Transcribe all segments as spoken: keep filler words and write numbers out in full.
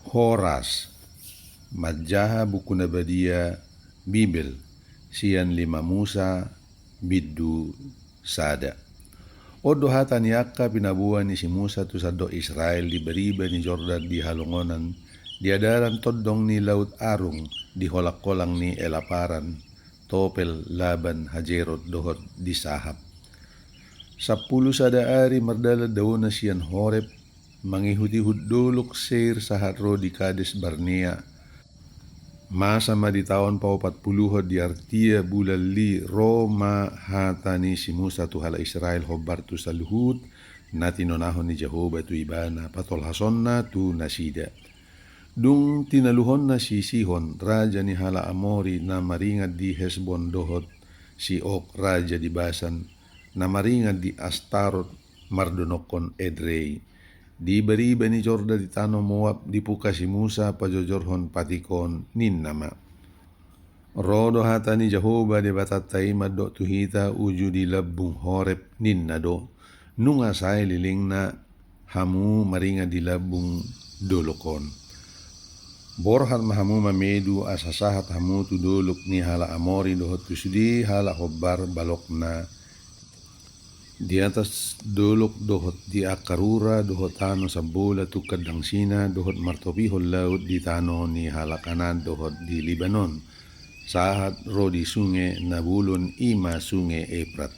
Horas, manjaha buku na badia Bibel, sian lima Musa bindu sada. On do hata ni angka pinaboa ni si Musa tu sandok Israel di bariba ni Jordan di halongonan, di adaran tondong ni Laut Arung, di holangholang ni Elaparan, Topel, Laban, Hajerot dohot di Sahab. Sampulu sada ari mardalan daona sian Horeb, mangihutihut dolok Seir sahat ro di Kades Barnea. Masa ma di taon paopat puluhon di artia bulan Li ro ma hata ni si Musa tu halak Israel hombar tu saluhut na tinonahon ni Jahowa tu ibana patolhasonna tu nasida. Dung tinaluhonna si Sihon, raja ni halak Amori, na maringan di Hesbon dohot si Og, raja di Basan, na maringan di Astarot, mardonokkon Edrei. Di bariba ni Jordan di tano Moab dipungka si Musa pajojorhon patik on, ninna ma: Ro do hata ni Jahowa Debatanta i mandok tu hita uju di lambung Horeb, ninna do: Nunga sae lelengna hamu maringan di lambung dolok on. Borhat ma hamu mamedu, asa sahat hamu tu dolok ni halak Amori dohot tu sude halak hombar balokna di atas dolok dohot di angka rura dohot tano sambola tungkan dangsina dohot martopihon laut di tano ni halak Kanaan dohot di Libanon, sahat ro di sunge na bolon, i ma sunge Eprat.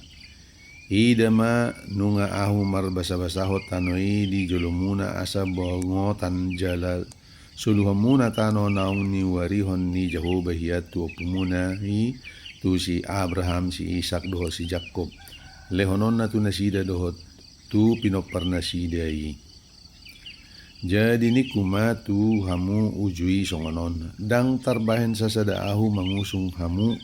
Ida ma, nunga ahu marbasabasahon tano i di jolomuna asa bongotan jala soluhonmuna tano naung niuarihon ni Jahowa hian tu ompumuna i, tu si Abraham, si Isak dohot si Jakob, lehononna tu nasida dohot tu pinomparnasida i. Jadi ningku ma tu hamu uju i songon on: Ndang tarbahen sasada ahu mangusung hamu,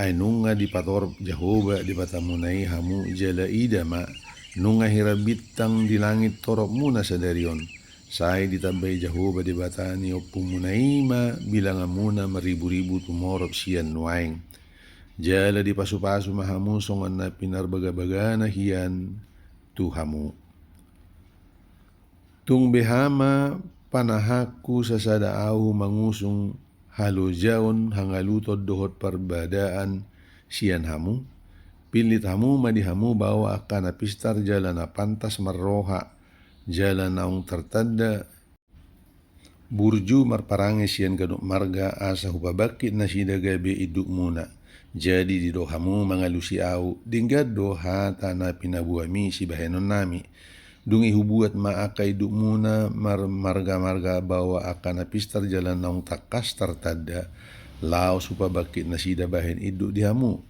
ai nunga dipatorop Jahowa Debatamuna i hamu, jala ida ma, nunga hira bintang di langit toropmuna sadari on. Sai ditambai Jahowa Debata ni ompumuna i ma bilanganmuna marriburibu tumorop sian nuaeng. Jala dipasupasu ma hamu songon na pinarbagabagana hian tu hamu. Tung beha ma panahanku sasada ahu mangusung halojaon, hangaluton dohot parbadaan sian hamu? Pillit hamu ma di hamu baoa angka na pistar jala na pantas marroha, jala naung tartanda burju marparange sian ganup marga, asa hupabangkit nasida gabe indukmuna. Jadi didok hamu mangalusi ahu: Denggan do hata na pinaboami sibahenonnami. Dung i hubuat ma angka indukmuna marmargamarga baoa angka na pistar jala naung tangkas tartanda, laos hupabangkit nasida bahen induk di hamu.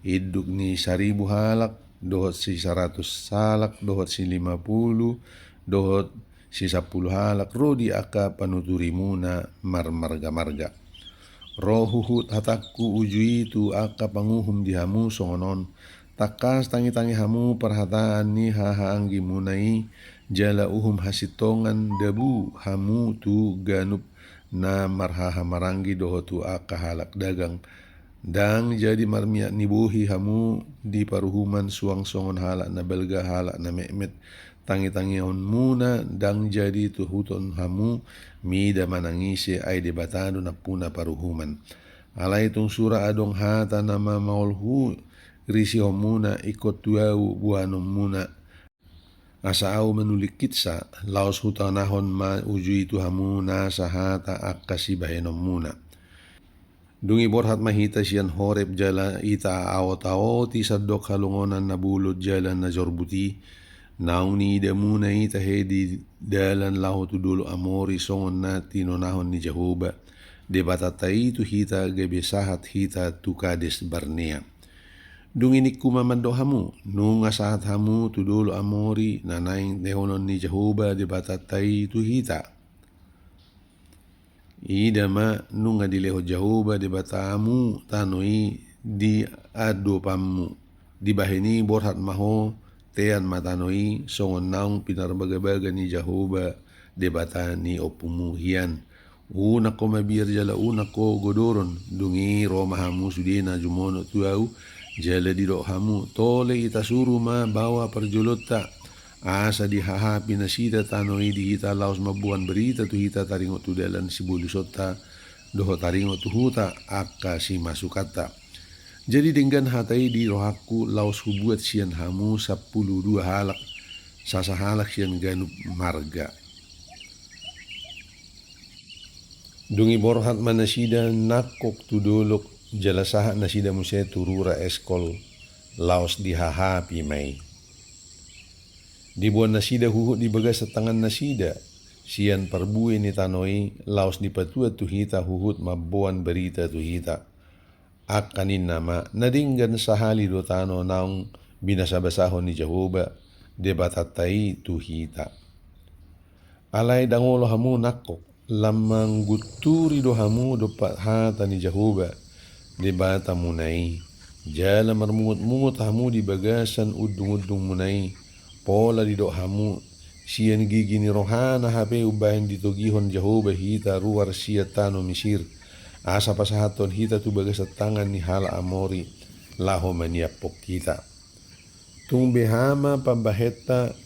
Induk ni saribu halak, dohot si saratus halak, dohot si lima pulu, dohot si sampulu halak, ro di angka panuturimuna marmargamarga. Ro huhut hatangku uju i tu angka panguhum di hamu songon on: Tangkas tangitangi hamu parhataan ni hahaanggimuna i, jala uhum hasintongan dabu hamu tu ganup na marhahamaranggi dohot tu angka halak dagang. Ndang jadi marmiak ni bohi hamu di paruhuman suang songon halak na balga, halak na metmet. Tangitangionmuna ndang jadi tuhuton hamu, mida manang ise, ai Debata do nampuna paruhuman. Alai tung sura adong hata na mamaolhu risihonmuna ingkon tu ahu boanonmuna, asa ahu manulingkitsa, laos hutanahon ma uju i tu hamu nasa hata angka sibahenonmuna. Dung i borhat ma hita sian Horeb jala itaotaoti sandok halongonan na bolon jala na jorbut i, naung niidamuna i tahe di dalan laho tu dolok Amori, songon na tinonahon ni Jahowa Debatanta i tu hita, gabe sahat hita tu Kades Barnea. Dung i ningku ma mandok hamu: Nunga sahat hamu tu dolok Amori na naeng lehonon ni Jahowa Debatanta i tu hita. Ida ma, nunga dilehon Jahowa Debatamu tano i di adopanmu. Dibahen i borhat ma ho, tean ma tano i, songon naung pinarbagabaga ni Jahowa Debata ni ompumu hian. Unang ho mabiar jala unang ho godoron. Dung i ro ma hamu sude na jumonok tu ahu, jala didok hamu: Tole ita suru ma baoa parjolonta, asa dihahapi nasida tano i di hita laos mamboan barita tu hita taringot tu dalan sibolusonta dohot taringot tu huta angka simasukanta. Jadi denggan hata i di rohangku laos hubuat sian hamu sampulu dua halak, sasahalak sian ganup marga. Dung i borhat ma nasida nangkok tu dolok, jala sahat nasida muse tu rura Eskol, laos dihahapi ma i. Diboan nasida huhut di bagasan tangan nasida sian parbue ni tano i, laos dipatuat tu hita huhut mamboan barita tu hita. Angka ninna ma, na denggan sahali do tano naung binasabasahon ni Jahowa Debatanta i tu hita. Alai ndang olo hamu nangkok, lam manggunturi do hamu dompak hata ni Jahowa Debatamuna i, jala marmungutmungut hamu di bagasan undungundungmuna i, pola didok hamu, sian gigi ni rohana hape umbahen ditogihon Jahowa hita ruar sian tano Misir, asa pasahathon hita tu bagasan tangan ni halak Amori, laho maniaphon hita. Tung beha ma pambahenta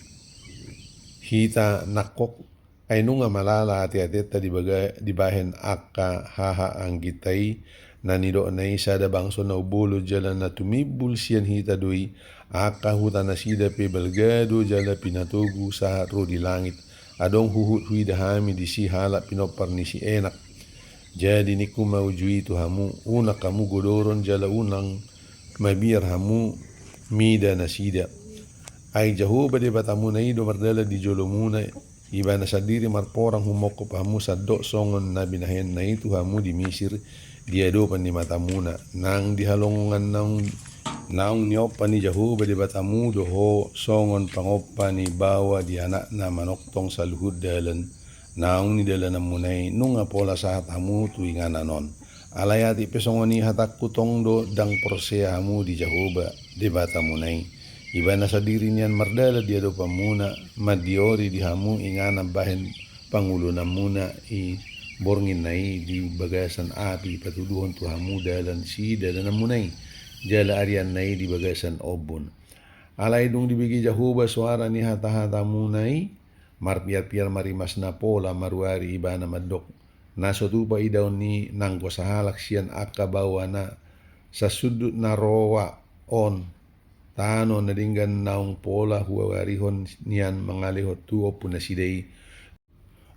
hita nangkok, ai nunga malala ateatenta di baga-, dibahen angka hahaangginta i, na nidokna i sada bangso na umbolon jala na tumimbul sian hita do i, angka hutanasida pe balga do jala pinatogu sahat ro di langit, adong huhut huida hami disi halak pinompar ni si Enak. Jadi ningku ma uju i tu hamu, unang hamu godoron jala unang mabiar hamu mida nasida. Ai Jahowa Debatamuna i do mardalan di jolomuna, Ibana sandiri marporang humongkop hamu sandok songon na binahenna i tu hamu di Misir, di adopan ni matamuna, nang di halongongan naung, naung niompa ni Jahowa Debatamu do ho songon pangompa ni baoa di anakna manongtong saluhut dalan naung nidalananmuna i, nunga pola sahat hamu tu inganan on. Alai atik pe songon i hatangku, tong do ndang porsea hamu di Jahowa Debatamuna i. Ibana sandiri nian mardalan di adopanmuna, mandiori di hamu inganan bahen pangulunanmuna i, bornginna i di bagasan api patuduhon tu hamu dalan sidalananmuna i, jala arianna i di bagasan ombun. Alai dung dibege Jahowa soara ni hatahatamuna i, marpiarpiar ma rimasna pola maruari ibana mandok, na so tupa idaon ni nanggo sahalak sian angka baoana sasundut na roa on, tano na denggan naung pola huarihon nian mangalehon tu ompunasida i.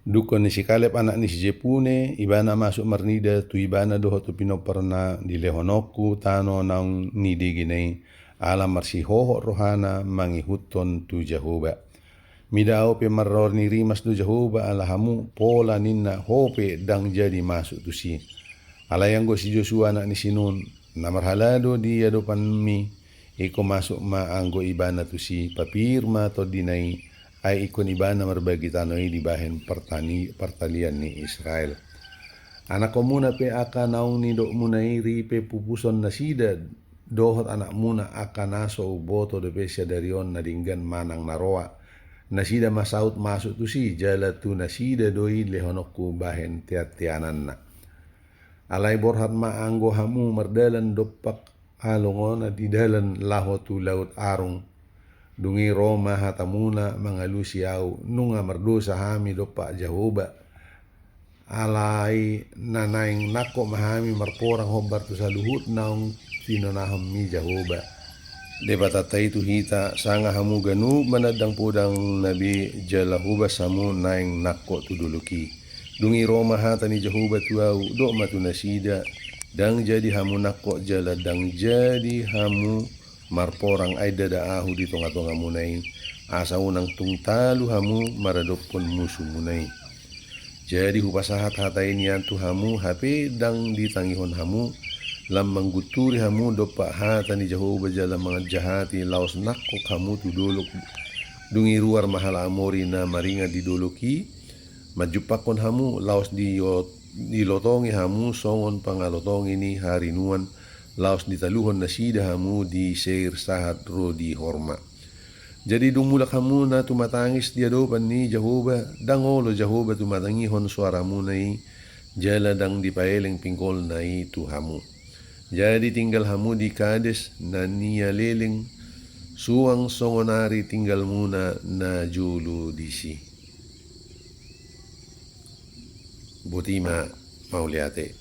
Dungkon ni si Kaleb anak ni si Jepune, ibana masuk marnida tu ibana dohot tu pinomparna, dilehononku tano naung nidegena i, ala marsihohot rohana mangihuthon tu Jahowa. Mida ahu pe marroar ni rimas do Jahowa ala hamu, pola ninna ho pe ndang jadi masuk tusi. Alai anggo si Josua anak ni si Nun, na marhalado di adopanmi, ingkon masuk ma anggo ibana tusi, papir ma tondina i, ai ingkon ibana marbagi tano i dibahen partani-, partalian ni Israel. Anakkonmuna pe angka naung nidokmuna i, ripe pupuson nasida, dohot anakmuna angka na so umboto dope sadari on na denggan manang na roa. Nasida ma saut masuk tusi, jala tu nasida do i lehononku bahen teanteananna. Alai borhat ma anggo hamu mardalan dompak halongonan di dalan laho tu Laut Arung. Dung i ro ma hatamuna mangalusi ahu, nunga mardosa hami dompak Jahowa. Alai na naeng nangkok ma hami marporang hombar tu saluhut naung tinonahon ni Jahowa Debatanta i tu hita, sanga hamu ganup manandang podang na be, jala hobas hamu naeng nangkok tu dolok i. Dung i ro ma hata ni Jahowa tu ahu, dok ma tu nasida, ndang jadi hamu nangkok jala ndang jadi hamu marporang, ai ndada ahu di tongatongamuna i, asa unang tung talu hamu maradophon musumuna i. Jadi hupasahat hata i nian tu hamu, hape ndang ditangihon hamu, lam manggunturi hamu dompak hata ni Jahowa jala manjahati laos nangkok hamu tu dolok. Dung i ruar ma halak Amori na maringan di dolok i, manjumpangkon hamu, laos di-, dilotongi hamu songon pangalotongi ni harinuan, laos ditaluhon nasida hamu di Seir sahat ro di Horma. Jadi dung mulak hamu na tumatangis di adopan ni Jahowa, ndang olo Jahowa tumatangihon soaramuna i, jala ndang dipaeleng pinggolna i tu hamu. Jadi tinggal hamu di Kades, na nialeleng Suang songon ari tinggalmuna na jolo disi. Boti ma, mauliate.